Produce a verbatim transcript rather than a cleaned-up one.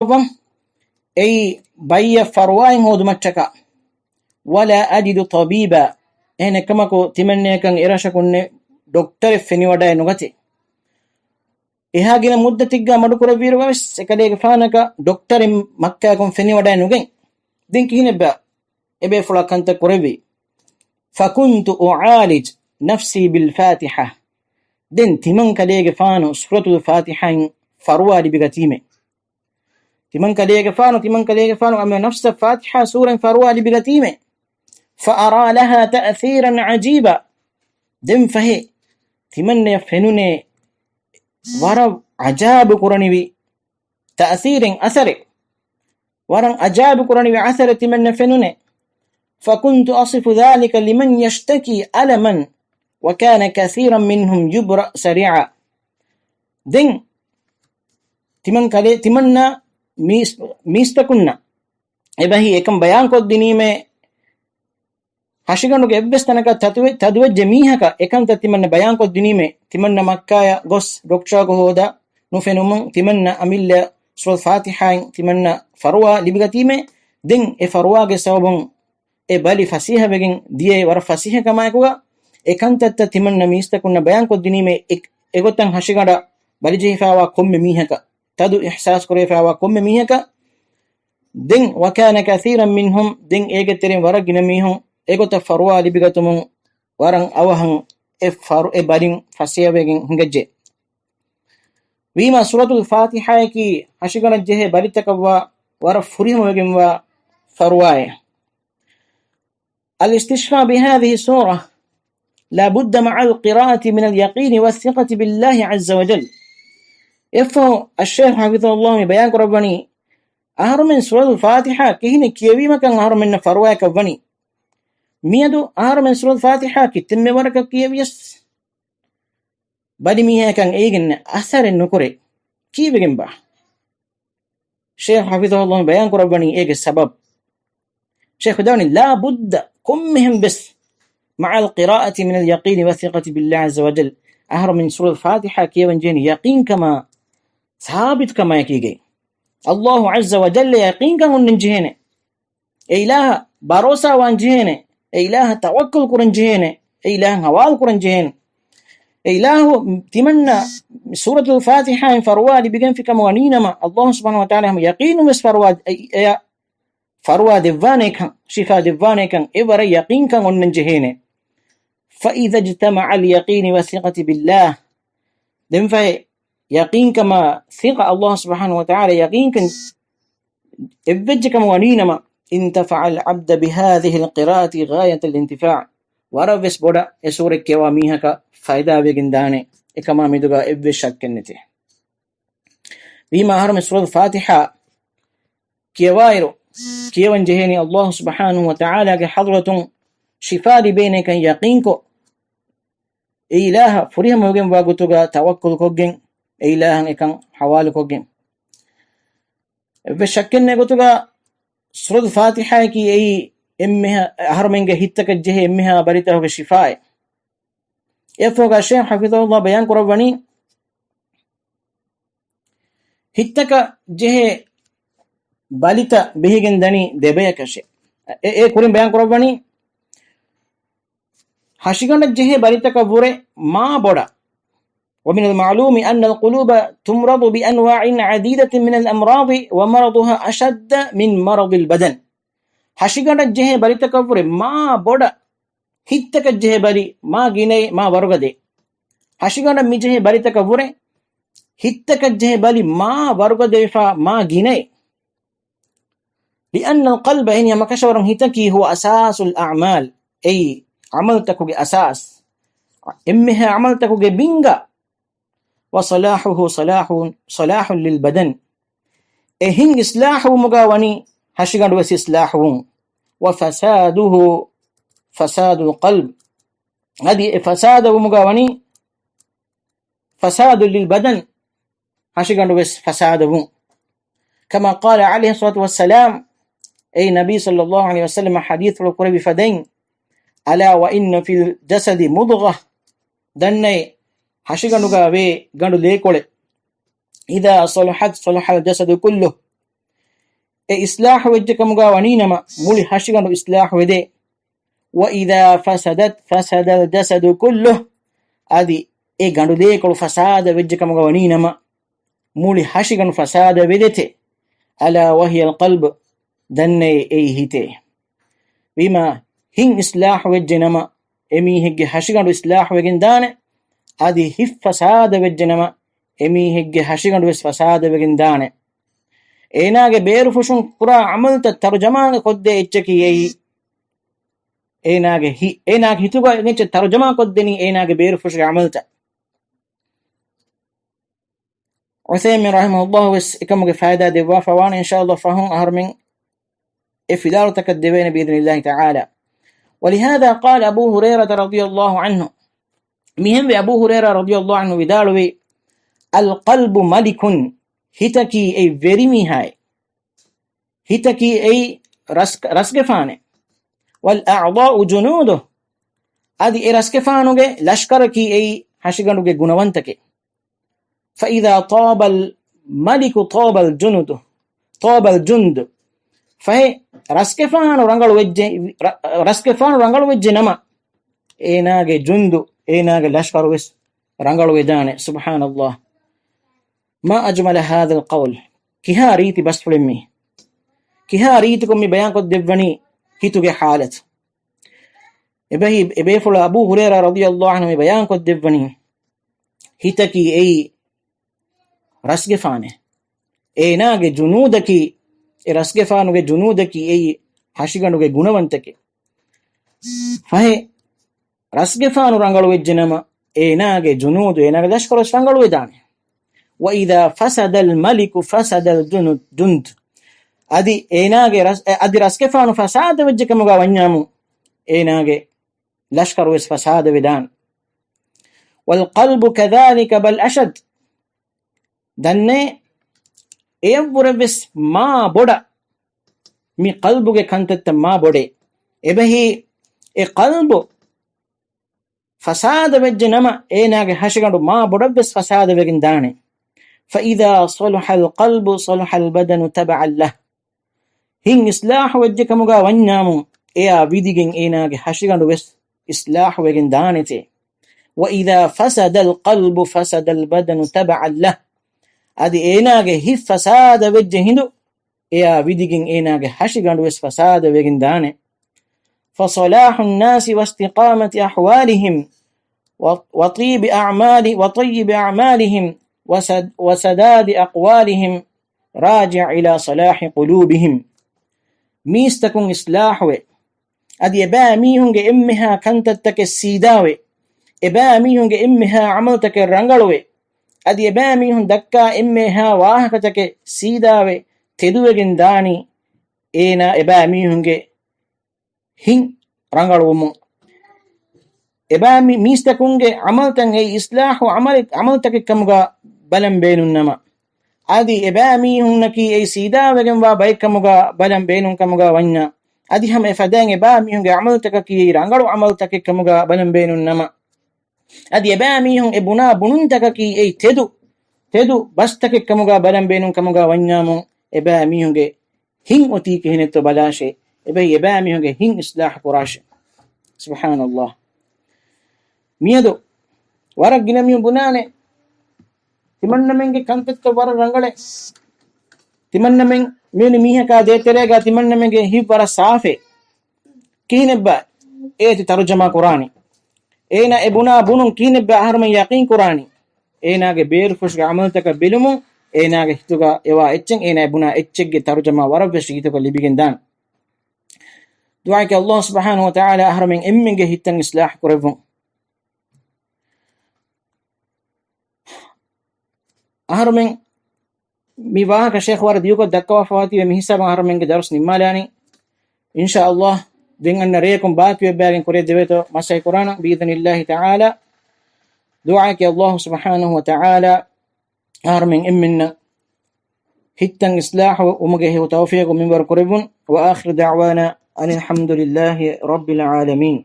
އެއީ ބައްޔަށް ފަރުވާއެއް ހޯދުމަށްޓަކާ. ولا أجد طبيبا، އެހެނެއްކަމަކު ތިމަންނަޔަކަށް އެރަށަކުންނެއް ޑޮކްޓަރެއް ފެނިވަޑައެއް ނުގަތޭ. އެހާ ގިނަ މުއްދަތެއްގަ މަޑުކުރެއްވިއިރުގަވެސް އެކަލޭގެފާނަކަށް ޑޮކްޓަރެއް މައްކާއަކުން ފެނިވަޑައެއް ނުގެން. ދެން ކިހިނެއްބާ އެބޭފުޅާ ކަންތައް ކުރެއްވީ؟ فكنت أعالج نفسي بالفاتحة. ދެން ތިމަން ކަލޭގެފާނު ސޫރަތުލް ފާތިޙާއިން ފަރުވާ ލިބިގަތީމޭ. ތިމަން ކަލޭގެފާނު، ތިމަން ކަލޭގެފާނު އަމިއްލަ ނަފްސަށް ފާތިޙާ ސޫރައިން ފަރުވާ ލިބިގަތީމޭ. فأرى لها تأثيرا عجيبا. ދެން ފަހެ ތިމަންނަޔަށް ފެނުނޭ ވަރަށް އަޖާބު ކުރަނިވި ތައުސީރެއް، އަސަރެއް. ވަރަށް އަޖާބު ކުރަނިވި އަސަރެއް ތިމަންނަ ފެނުނޭ. فكنت أصف ذلك لمن يشتكي ألما وكان كثيرا منهم يبرأ سريعا. ދެން ތިމަން ކަލޭ، ތިމަންނަ މީސް، މީސްތަކުންނަށް އެބަހީ އެކަން ބަޔާންކޮށްދިނީމޭ. ހަށިގަނޑުގެ އެއްވެސް ތަނަކަށް ތަދުވެ-، ތަދުވެއްޖެ މީހަކަށް އެކަންތައް ތިމަންނަ ބަޔާންކޮށްދިނީމޭ، ތިމަންނަ މައްކާޔަށް ގޮސް ޑޮކްޓަރަކު ހޯދާ ނުފެނުމުން ތިމަންނަ އަމިއްލަ ސޫރަތުލް ފާތިޙާއިން ތިމަންނަ ފަރުވާ ލިބިގަތީމޭ. ދެން އެ ފަރުވާގެ ސަބަބުން އެ ބަލި ފަސޭހަވެގެން ދިޔައީ ވަރަށް ފަސޭހަކަމާއެކުގަ، އެ ކަންތައްތައް ތިމަންނަ މީސްތަކުންނަށް ބަޔާންކޮށްދިނީމޭ. އެ-، އެގޮތަށް ހަށިގަނޑަށް ބަލިޖެހިފައިވާ ކޮންމެ މީހަކަށް، ތަދު އިޙްސާސްކުރެވިފައިވާ ކޮންމެ މީހަކަށް، ދެން، وكان كثيرا منهم، ދެން އޭގެ ތެރެއިން ވަރަށް ގިނަ މީހުން އެގޮތަށް ފަރުވާ ލިބިގަތުމުން ވަރަށް އަވަހަށް އެ ފަރު-، އެ ބަލިން ފަސޭހަވެގެން ހިނގައްޖެ. ވީމާ ސޫރަތުލް ފާތިޙާއަކީ ހަށިގަނޑަށް ޖެހޭ ބަލިތަކަށްވާ ވަރަށް ފުރިހަމަވެގެންވާ ފަރުވާއެއް. الاستشفاء بهذه السورة لا بد مع القراءة من اليقين والثقة بالله عز وجل. އެއަށްފަހު އައްޝައިޚް ޙަފިޡަހުﷲ މި ބަޔާންކުރައްވަނީ، އަހަރުމެން ސޫރަތުލް ފާތިޙާ ކިހިނެއް ކިޔެވީމަކަށް އަހަރުމެންނަށް ފަރުވާއަކަށްވަނީ. މިއަދު އަހަރުމެން ސޫރަތުލް ފާތިޙާ ކިތަންމެ ވަރަކަށް ކިޔެވިޔަސް، ބަލިމީހަކަށް އޭގެން އަސަރެއް ނުކުރޭ. ކީއްވެގެންބާ؟ ޝޭޚް ޙަފިޡަހުﷲ ބަޔާންކުރައްވަނީ އޭގެ ސަބަބް. ޝޭޚް ވިދާޅުވަނީ، لا بد، ކޮންމެހެން ވެސް، مع القراءة من اليقين والثقة بالله عز وجل، އަހަރުމެން ސޫރަތުލް ފާތިޙާ ކިޔަވަން ޖެހެނީ ޔަޤީންކަމާ ސާބިތުކަމާއެކީގައި. ﷲ ޢައްޒަ ވަޖައްލަ ޔަޤީންކަން އޮންނަން ޖެހޭނެ. އެ އިލާހަށް ބަރޯސާވާން ޖެހޭނެ. އެ އިލާހަށް ތަވައްކުލް ކުރަން ޖެހޭނެ. އެ އިލާހަށް ހަވާލު ކުރަން ޖެހޭނެ. އެ އިލާހު ތިމަންނަ ސޫރަތުލް ފާތިޙާއިން ފަރުވާ ލިބިގެންފި ކަމަށް ވަނީނަމަ، ﷲ ސުބްޙާނަހޫ ވަތަޢާލާ ހަމަ ޔަޤީނުން ވެސް ފަރުވާ، އެ، އެ، ފަރުވާ ދެއްވާނޭކަން، ޝިފާ ދެއްވާނޭކަން، އެ ވަރަށް ޔަޤީންކަން އޮންނަން ޖެހޭނެ. فإذا اجتمع اليقين والثقة بالله، ދެންފަހެ ޔަޤީންކަމާ ސިޤަ، ﷲ ސުބްޙާނަހޫ ވަތަޢާލާ ޔަޤީންކަން އެއްވެއްޖެކަމަށް ވަނީނަމަ، انتفع العبد بهذه القراءة غاية الانتفاع، ވަރަށްވެސް ބޮޑަށް އެ ސޫރަތް ކިޔަވާ މީހަކަށް ފައިދާވެގެން ދާނެ. އެކަމާ މެދުގަ އެއްވެސް ޝައްކެއް ނެތޭ. ވީމާ އަހަރުމެން ސޫރަތުލް ފާތިޙާ ކިޔަވާއިރު، ކިޔަވަން ޖެހޭނީ ﷲ ސުބްޙާނަހޫ ވަތަޢާލާގެ ޙަޟްރަތުން ޝިފާ ލިބޭނެކަން ޔަޤީންކޮށް، އެ އިލާހަށް ފުރިހަމަވެގެންވާ ގޮތުގަ ތަވައްކުލުކޮށްގެން، އެ އިލާހަށް އެކަން ޙަވާލުކޮށްގެން. އެއްވެސް ޝައްކެއް ނެތް ގޮތުގަ ސޫރަތުލް ފާތިޙާއަކީ އެއީ އެންމެހާ، އަހަރުމެންގެ ހިތްތަކަށް ޖެހޭ އެންމެހާ ބަލިތަކުގެ ޝިފާއެއް. އެއަށްފަހުގަ ޝޭޚް ޙަފިޡަހުﷲ ބަޔާން ކުރައްވަނީ، ހިތްތަކަށް ޖެހޭ ބަލިތައް ބެހިގެން ދަނީ ދެބަޔަކަށެއް. އެ، އެ ކުރިން ބަޔާން ކުރައްވަނީ، ހަށިގަނޑަށް ޖެހޭ ބަލިތަކަށްވުރެ މާ ބޮޑަށް. ومن المعلوم أن القلوب تمرض بأنواع عديدة من الأمراض ومرضها أشد من مرض البدن. ހަށިގަނޑަށް ޖެހޭ ބަލިތަކަށްވުރެ މާ ބޮޑަށް ހިތްތަކަށް ޖެހޭ ބަލި މާ ގިނައޭ، މާ ވަރުގަދައޭ. ހަށިގަނޑަށް މިޖެހޭ ބަލިތަކަށްވުރެ ހިތްތަކަށް ޖެހޭ ބަލި މާ ވަރުގަދަވެފަ، މާ ގިނައޭ. لأن القلب، އެހެނީ ހަމަކަށަވަރުން ހިތަކީ، هو أساس الأعمال، އެއީ ޢަމަލުތަކުގެ އަސާސް، އެންމެހާ ޢަމަލުތަކުގެ ބިންގާ. وصلاحه صلاح، صلاح للبدن، އެ ހިތް އިޞްލާޙުވުމުގަ ވަނީ ހަށިގަނޑު ވެސް އިޞްލާޙުވުން. وفساده فساد القلب، އަދި އެ ފަސާދަވުމުގަ ވަނީ فساد للبدن، ހަށިގަނޑު ވެސް ފަސާދަވުން. كما قال عليه الصلاة والسلام، އެއީ ނަބީ ޞައްލައްލާހު ޢަލައިހި ވަސައްލަމަ ޙަދީޘްފުޅު ކުރެއްވި ފަދައިން، ألا وإن في الجسد مضغة، ދަންނައޭ ހަށިގަނޑުގަ ވޭ ގަނޑު ލޭކޮޅެއް، إذا صلحت صلح الجسد كله، އެ އިސްލާޙު ވެއްޖެ ކަމުގާ ވަނީ ނަމަ، މުޅި ހަށިގަނޑު އިސްލާޙު ވެދޭ. وإذا فسدت فسد الجسد كله. އަދި އެ ގަނޑުލޭކޮޅު ފަސާދަ ވެއްޖެ ކަމުގަ ވަނީ ނަމަ، މުޅި ހަށިގަނޑު ފަސާދަ ވެދެތެ. ألا وهي القلب. ދަންނައޭ އެއީ ހިތޭ. ވީމާ، ހިތް އިސްލާޙު ވެއްޖެ ނަމަ، އެމީހެއްގެ ހަށިގަނޑު އިސްލާޙު ވެގެން ދާނެ. އަދި ހިތް ފަސާދަ ވެއްޖެ ނަމަ، އެމީހެއްގެ ހަށިގަނޑު ވެސް ފަސާދަ ވެގެން ދާނެ. އޭނާގެ ބޭރުފުށުން ކުރާ ޢަމަލުތައް ތަރުޖަމާ ކޮށްދޭ އެއްޗަކީ އެއީ، އޭނާގެ ހި-، އޭނާގެ ހިތުގަ އެއްޗެއް ތަރުޖަމާ ކޮށްދެނީ އޭނާގެ ބޭރުފުށުގެ ޢަމަލުތައް. ޢުޘައިމީން ރަޙިމަހުﷲ ވެސް އެކަމުގެ ފައިދާ ދެއްވާފަ ވާނެ، އިންޝާﷲ ފަހުން އަހަރުމެން އެ ފިލާވަޅުތަކަށް ދެވޭނެ ބިއިޛްނިﷲ ތަޢާލާ. ولهذا قال أبو هريرة رضي الله عنه. މިހެންވެ އަބޫ ހުރައިރާ ރަޟިޔަﷲ ޢަންހު ވިދާޅުވީ، القلب ملك، ހިތަކީ އެއީ ވެރިމީހާއެއް، ހިތަކީ އެއީ ރަސް-، ރަސްގެފާނެއް. والأعضاء جنوده، އަދި އެ ރަސްގެފާނުގެ ލަޝްކަރަކީ އެއީ ހަށިގަނޑުގެ ގުނަވަންތަކެއް. فإذا طاب الملك طاب الجند، طاب الجند. ފަހެ ރަސްގެފާނު ރަނގަޅު ވެއްޖެ، ރަ-، ރަސްގެފާނު ރަނގަޅު ވެއްޖެ ނަމަ، އޭނާގެ ޖުންދު، އޭނާގެ ލަޝްކަރު ވެސް ރަނގަޅު ވެދާނެ. سبحان الله. ما أجمل هذا القول. ކިހާ ރީތި ބަސްފުޅެއް މީ. ކިހާ ރީތިކޮށް މި ބަޔާންކޮށްދެއްވަނީ ހިތުގެ ޙާލަތު. އެބަހީ، އެބޭފުޅާ އަބޫ ހުރައިރާ ރަޟިޔަﷲ ޢަންހު މި ބަޔާންކޮށްދެއްވަނީ، ހިތަކީ އެއީ ރަސްގެފާނެއް. އޭނާގެ ޖުނޫދަކީ، އެ ރަސްގެފާނުގެ ޖުނޫދަކީ އެއީ ހަށިގަނޑުގެ ގުނަވަންތަކެއް. ފަހެ ރަސްގެފާނު ރަނގަޅު ވެއްޖެ ނަމަ، އޭނާގެ ޖުނޫދު، އޭނާގެ ލަޝްކަރު ވެސް ރަނގަޅު ވެދާނެ. وإذا فسد الملك فسد الجند، جند. އަދި އޭނާގެ ރަސް-، އަދި ރަސްގެފާނު ފަސާދަ ވެއްޖެ ކަމުގަ ވަންޏާމު، އޭނާގެ ލަޝްކަރު ވެސް ފަސާދަ ވެދާނެ. والقلب كذلك بل أشد. ދަންނޭ، އެޔަށްވުރެ ވެސް މާ ބޮޑަށް މި ޤަލްބުގެ ކަންތައްތައް މާ ބޮޑޭ. އެބަހީ، އެ ޤަލްބު ފަސާދަ ވެއްޖެ ނަމަ، އޭނާގެ ހަށިގަނޑު މާ ބޮޑަށް ވެސް ފަސާދަ ވެގެން ދާނެ. فإذا صلح القلب صلح البدن تبعا له. ހިތް އިޞްލާޙު ވެއްޖެ ކަމުގަ ވަންޏާމު، އެޔާ ވިދިގެން އޭނާގެ ހަށިގަނޑު ވެސް އިޞްލާޙު ވެގެން ދާނެތޭ. وإذا فسد القلب فسد البدن تبعا له. އަދި އޭނާގެ ހިތް ފަސާދަ ވެއްޖެ ހިނދު، އެޔާ ވިދިގެން އޭނާގެ ހަށިގަނޑު ވެސް ފަސާދަ ވެގެން ދާނެ. فصلاح الناس واستقامة أحوالهم و-، وطيب أعمال-، وطيب أعمالهم وسد-، وسداد أقوالهم راجع إلى صلاح قلوبهم. މީސްތަކުން އިޞްލާޙުވެ، އަދި އެބައިމީހުންގެ އެންމެހާ ކަންތައްތަކެއް ސީދާވެ، އެބައިމީހުންގެ އެންމެހާ ޢަމަލުތަކެއް ރަނގަޅުވެ، އަދި އެބައިމީހުން ދައްކާ އެންމެހާ ވާހަކަތަކެއް ސީދާވެ ތެދުވެގެން ދާނީ، އޭނާ އެބައިމީހުންގެ ހިތް ރަނގަޅުވުމުން. އެބައި މީ-، މީސްތަކުންގެ ޢަމަލުތައް އެއީ އިޞްލާޙު ޢަމަލެއް-، ޢަމަލުތަކެއް ކަމުގަ ބަލަން ބޭނުން ނަމަ، އަދި އެބައިމީހުންނަކީ އެއީ ސީދާވެގެންވާ ބައެއް ކަމުގަ ބަލަން ބޭނުން ކަމުގަ ވަންޏާ، އަދި ހަމަ އެފަދައިން އެބައިމީހުންގެ ޢަމަލުތަކަކީ ރަނގަޅު ޢަމަލުތަކެއް ކަމުގަ ބަލަން ބޭނުން ނަމަ، އަދި އެބައިމީހުން އެ ބުނާ ބުނުންތަކަކީ އެއީ ތެދު، ތެދު ބަސްތަކެއް ކަމުގަ ބަލަން ބޭނުން ކަމުގަ ވަންޏާމު، އެބައިމީހުންގެ ހިތް އޮތީ ކިހިނެއްތޯ ބަލާށޭ، އެބައި އެބައިމީހުންގެ ހިތް އިޞްލާޙު ކުރާށޭ. ސުބްޙާނަﷲ. މިއަދު ވަރަށް ގިނަ މީހުން ބުނާނެ، ތިމަންނަމެންގެ ކަންތައްތައް ވަރަށް ރަނގަޅޭ. ތިމަންނަމެން މިވެނި މީހަކާ ދޭތެރޭގަ ތިމަންނަމެންގެ ހިތް ވަރަށް ސާފޭ. ކިހިނެއްބާ އޭތި ތަރުޖަމާ ކުރާނީ؟ އޭނާ އެ ބުނާ ބުނުން ކިހިނެއްބާ އަހަރުމެން ޔަޤީން ކުރާނީ؟ އޭނާގެ ބޭރުފުށުގެ ޢަމަލުތަކަށް ބެލުމުން، އޭނާގެ ހިތުގަ އެވާ އެއްޗެއް، އޭނާ އެ ބުނާ އެއްޗެއްގެ ތަރުޖަމާ ވަރަށްވެސް ރީތިކޮށް ލިބިގެން ދާނެ. ދުޢާއަކީ ﷲ ސުބްޙާނަހޫ ވަތަޢާލާ އަހަރުމެން އެންމެންގެ ހިތްތައް އިޞްލާޙު ކުރެއްވުން. އަހަރުމެން މި ވާހަކަ ޝޭޚް ވަރަށް ދިގުކޮށް ދައްކަވާފަވާތީވެ، މި ހިސާބަށް އަހަރުމެންގެ ދަރުސް ނިންމާލާނީ. އިންޝާﷲ، ދެން އަންނަ ރެޔަކުން ބާކީވެއްބާގެން ކުރިއަށް ދެވޭތޯ މަސައްކަތް ކުރާނަން ބިއިޛްނިﷲ ތަޢާލާ. ދުޢާއަކީ ﷲ ސުބްޙާނަހޫ ވަތަޢާލާ އަހަރުމެން އެންމެންނަށް ހިތްތައް އިޞްލާޙު ވުމުގެ ހެޔޮ ތައުފީޤު މިންވަރު ކުރެއްވުން. وآخر دعوانا أن الحمد لله رب العالمين.